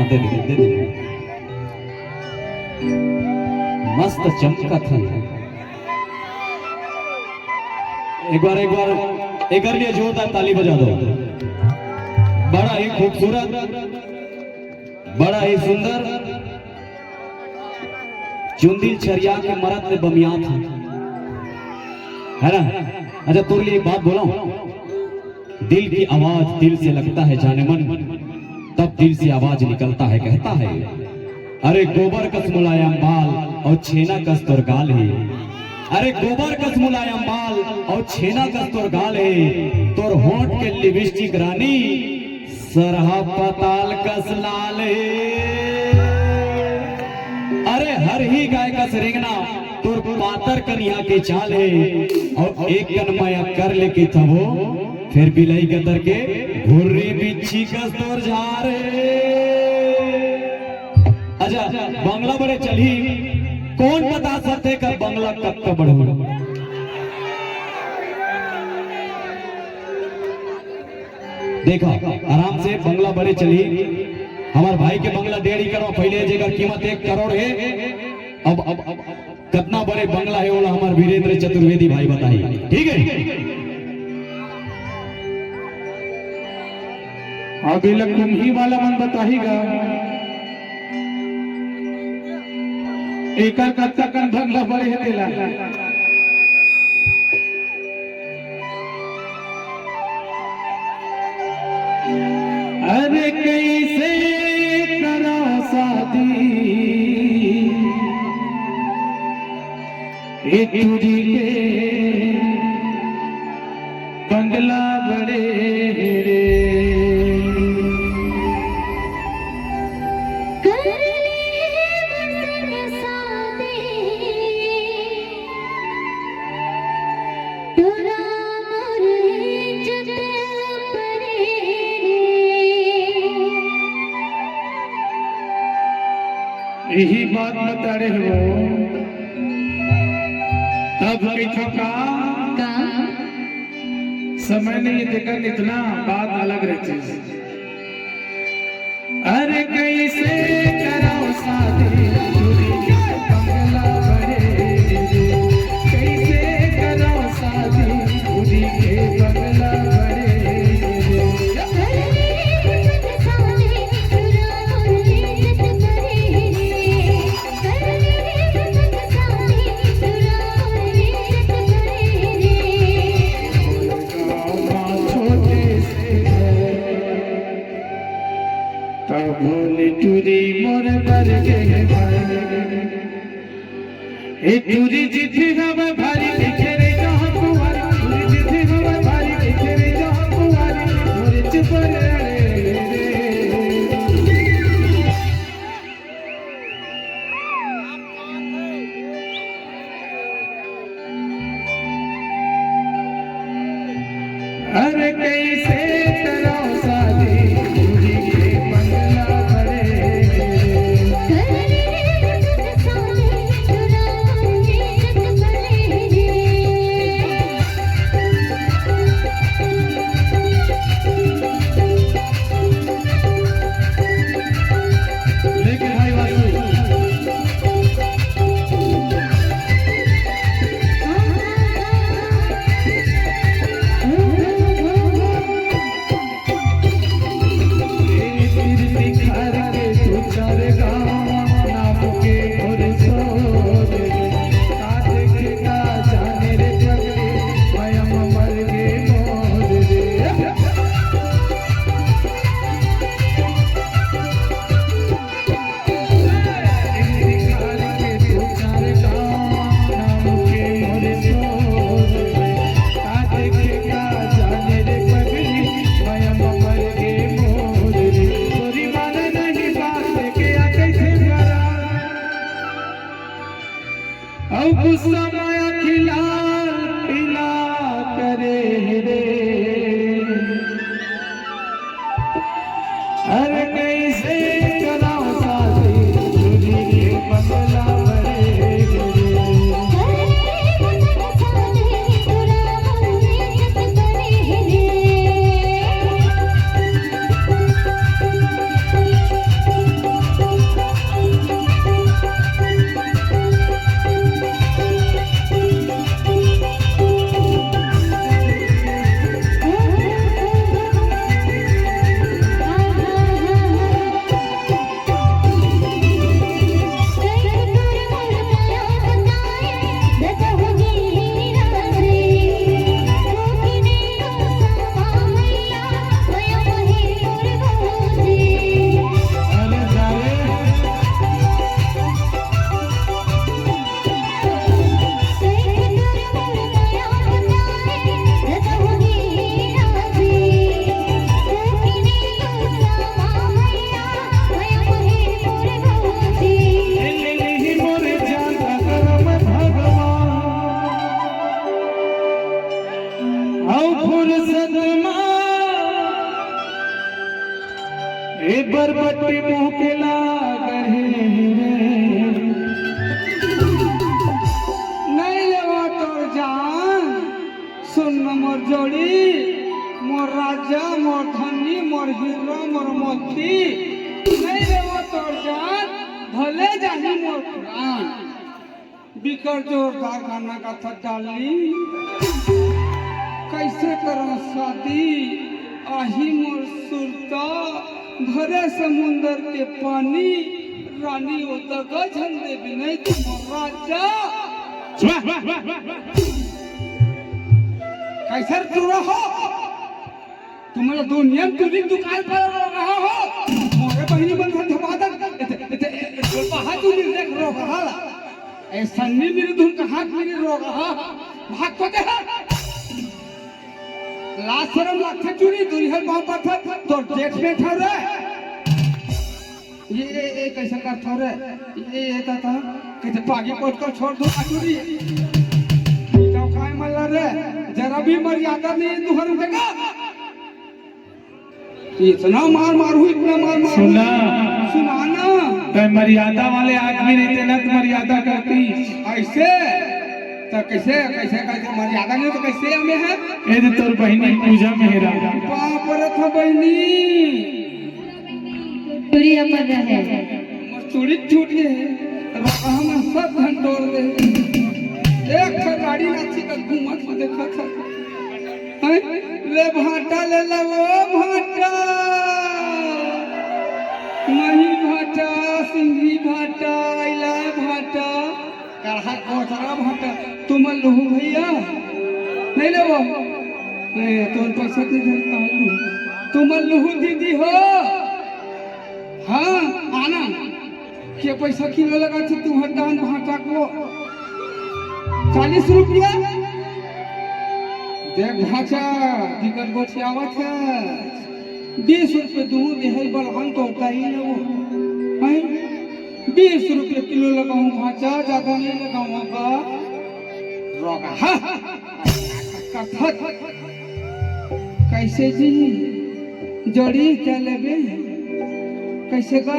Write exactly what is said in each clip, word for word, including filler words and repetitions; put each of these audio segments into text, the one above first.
दे दे, दे दे। मस्त चमकत हे। एक बार, एक बार एकर लिए जोरदार ताली बजा दो। बड़ा ही खूबसूरत, बड़ा ही सुंदर। चुंदी छरिया के मरत ले बमियात हे, है ना? अच्छा, तोर लिए एक बात बोला हूँ, दिल की आवाज दिल से लगता है जाने मन, तब दिल से आवाज निकलता है, कहता है। अरे गोबर कस मुलायम बाल और छेना कस तोर गाल हे। अरे गोबर कस मुलायम बाल और छेना कस तोर गाल हे। तोर होंठ के लिपस्टिक रानी सरहा पताल कस लाल हे। अरे हरही गाय कस रेंगना तोर पातर कनिहा के चाल हे। और एक कन मया कर ले कहिथों, फेर बिलाई गतर के भुर्री बिच्छी कस तोर झार हे। अच्छा, बंगला बड़े चलही, कोन बता सकथे का बंगला कब तक बढ़ही? देखा, आराम से बंगला बड़े चलही। हमर भाई के बंगला डेढ़ एकड़ में पहले, जेकर कीमत एक करोड़ हे। अब, अब, अब कतना बड़े बंगला हे, ओला हमर वीरेंद्र चतुर्वेदी भाई बताही, ठीक हे? अब एला कुम्ही वाला मन बताही गा, एकर कतका कन बंगला बड़े हे तेला। अरे कइसे करा शादी ए टूरी के बंगला बड़े रे। कर ले बसन शादी, टूरा मोर इज्जत परे रे। यही बात बताड़े हो। तब कहिथों का? का? समय नहीं हे, तेकर इतना बात अलग रहिथे। अरे कइसे करव शादी, टूरी के बंगला बड़े रे। कइसे करव शादी, टूरी के बंगला बड़े रे। टूरी मोर बर के भाई, ए टूरी जिथे हवे भारी दिखे रे जहाँ कुंवारी, टूरी जिथे हवे भारी दिखे रे जहाँ कुंवारी, मोरे चुपर अड़े रे। अरे कइसे करव शादी, टूरी के बंगला बड़े रे। लेकिन भाई वासु, अउ गुस्सा माया खिलाल पीला करे रे। अरे कइसे करव शादी, टूरी के बंगला बड़े रे। पट्टी मुँह के लागे रे। नहीं लेवा तोर जान, सुन न मोर जोड़ी, मोर राजा, मोर धनी, मोर हीरा, मोर मोती। नहीं लेवा तोर जान, भले जाही मोर प्राण। बिकट जोरदार गाना गाथस डार्लिंग। कैसे करंव शादी, आही मोर सुरता, भरे समुंदर के पानी, रानी ओ दगा झन देबे नहीं त मोर राजा। वाह, वाह, वाह, वाह, वाह। कैसे टूरा हो? तुमन ला दुनिया म टूरी दुकान पर रो रहा हो। मोरे बहिनी मन घर धपा दे। एते, एते, ए, ए, बाहर टूरी देख रो रहा ला। ए सन्नी मेरी धुन का हाथ मेरी रो रहा। भाग को दे। लाज शरम लागथे टूरी, दुनिया म बाप बाप तोर जेठ में ठहर रहे। ये, ये, ये कैसे करथव रे? ये, ये दादा, कैसे पागी पोत कर छोड़ दो आटुरी? तो काय मल्ला रे, जरा भी मर्यादा नहीं है तुहर जगह। इतना मार मारू, इतना मार मारू। सुना। सुना ना। तैं मर्यादा वाले आदमी रहते ना तो मर्यादा करती। ऐसे? तो कैसे, कैसे, कैसे मर्यादा नहीं तो कैसे हमें है? ए दे तोर बहिनी पूजा मेहरा। बाप रे था बहिनी। चूड़ी अपन रहे। मोर चूड़ी टूट गे हे, रोगहा मन सब धन टोर दे। एक ठो गाड़ी नाची का घूमत हो देखत हे। हैं? ले भांटा ले ला वो भांटा। मही भांटा, सिंघी भांटा, इलाय भांटा। करहा कोचरा भांटा, तुमन लुहू भैया, नहीं लेवो? नहीं, तुमन पैसा नहीं दे, कहाँ लुहू? तुमन लुहू दीदी हो? हाँ, आना। के पैसा किलो लगाथे तुहर दान भांटा को? चालीस रुपया? देख भांचा, बिकट गोठियावत हे। बीस रुपये दूहूँ देहे बर हम तो उताही लेवो। हैं? बीस रुपये किलो लगाऊँ भांचा, ज्यादा नहीं लगाऊँ का। रोगहा। कथक। कैसे जी? जोड़ी क्या लेबे? कैसे का?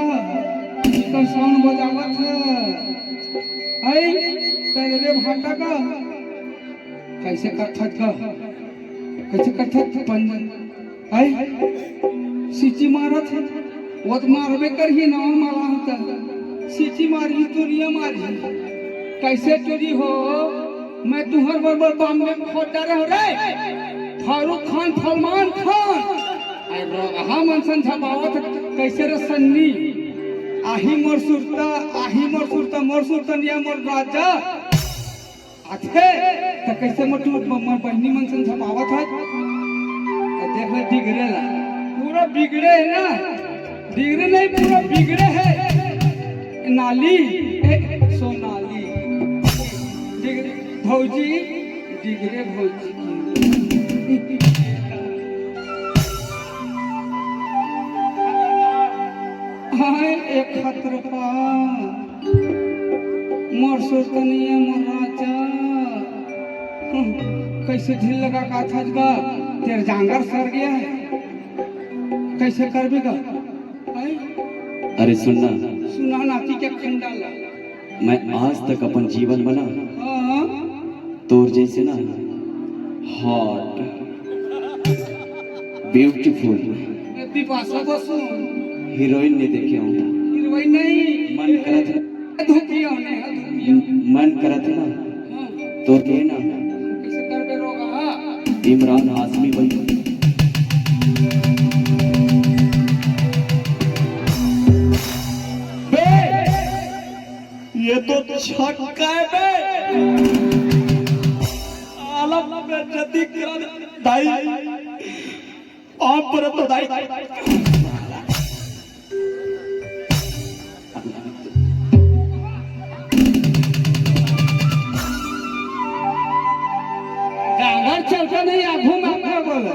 इकर साउंड बजावत हे। हैं? क्या लेबे भांटा का? कैसे कथक का? कैसे कथक पंजन? आय, सीटी मारत हे, वो तो मारबे करही, नवा माला होता। सीटी मारही, तुरिया मारही। कैसे टूरी हो? मैं तुहर बरोबर बॉम्बे में खोद डारे हो रे। फारूक खान, सलमान खान। आय, रोगहा मन सन झपावत हे, कैसे रे सन्नी? आही मोर सुरता, आही मोर सुरता, मोर सुरता निया मोर राजा। आथे, त कैसे मोर टूट म-, मोर बहिनी मन सन झपावत हे। ए, देख ले बिगड़े ला। पूरा बिगड़े हे ना? बिगड़े नहीं, पूरा बिगड़े हे। नाली, ए, सोनाली। बिगड़े, भौजी, बिगड़े भौजी। हाय, एक खतरपा। मोर सुरतनिया, मोर राजा। हम्म, कैसे ढील लगा का था बा? तेरे जांगर सर गया है। कैसे करबे गा? हैं? अरे सुन ना। सुना नाती के खंडा ला। मैं आज तक अपन जीवन बना हाँ। तोर जैसे ना hot, beautiful ए, बिपाशा बसु। Heroine नहीं देखे हूँ। Heroine नहीं। मन करत हे। धुपिया होने हैं, धुपिया। मन करत हे ना। हाँ। तो के ना। कैसे करबे रोगहा? इमरान हाशमी बन। बे, ये तो छक्का है बे। आलम बेइज्जती करा दे, दाई। आप पर तो दाई। गागर चलता नहीं, आगू में आपका बोला।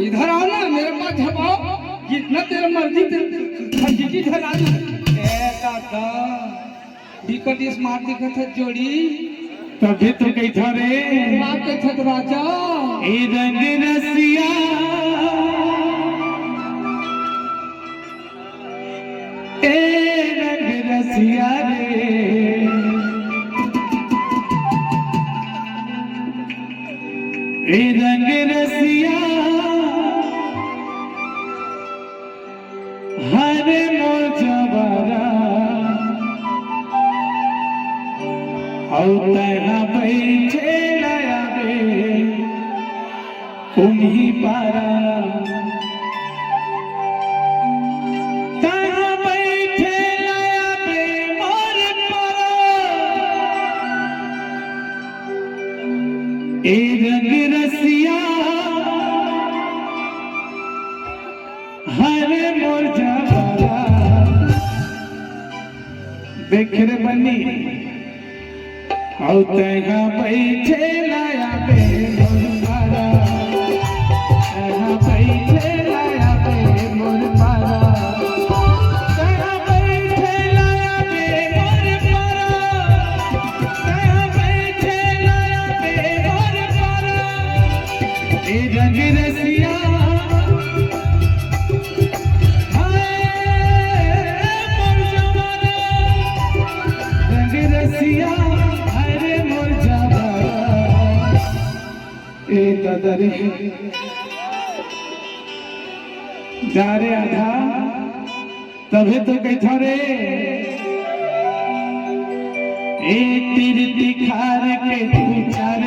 इधर आओ ना, मेरे पास झपाओ, जितना तेरा मर्जी, तेरे खंजीटी धरा दे। ए दादा, बिकट smart दिखत हे जोड़ी। तभी तो कही था रे। का कही था राजा? ए रंग रसिया। ए रंग रसिया रे, ए रंग रसिया, हरे मोर जवारा, अउ तैहा बइठे लाया बे कुम्ही पारा। तैहा बइठे लाया बे मोर पारा। ए रंग रसिया, हरे मोर जवारा। देख रे बन्नी, अउ तैहा बइठे लाया बे मोर पारा, तैहा बइठे लाया बे मोर पारा, तैहा बइठे लाया बे मोर पारा, तैहा बइठे लाया बे मोर पारा। ए रंग रसिया, हाय मोर जवारा, रंग रसिया, हाय रे मोर जवारा। ए दादा रे, जा रे आधा, तभे तो कहिथंव रे। ए तीर तिखार के तू चार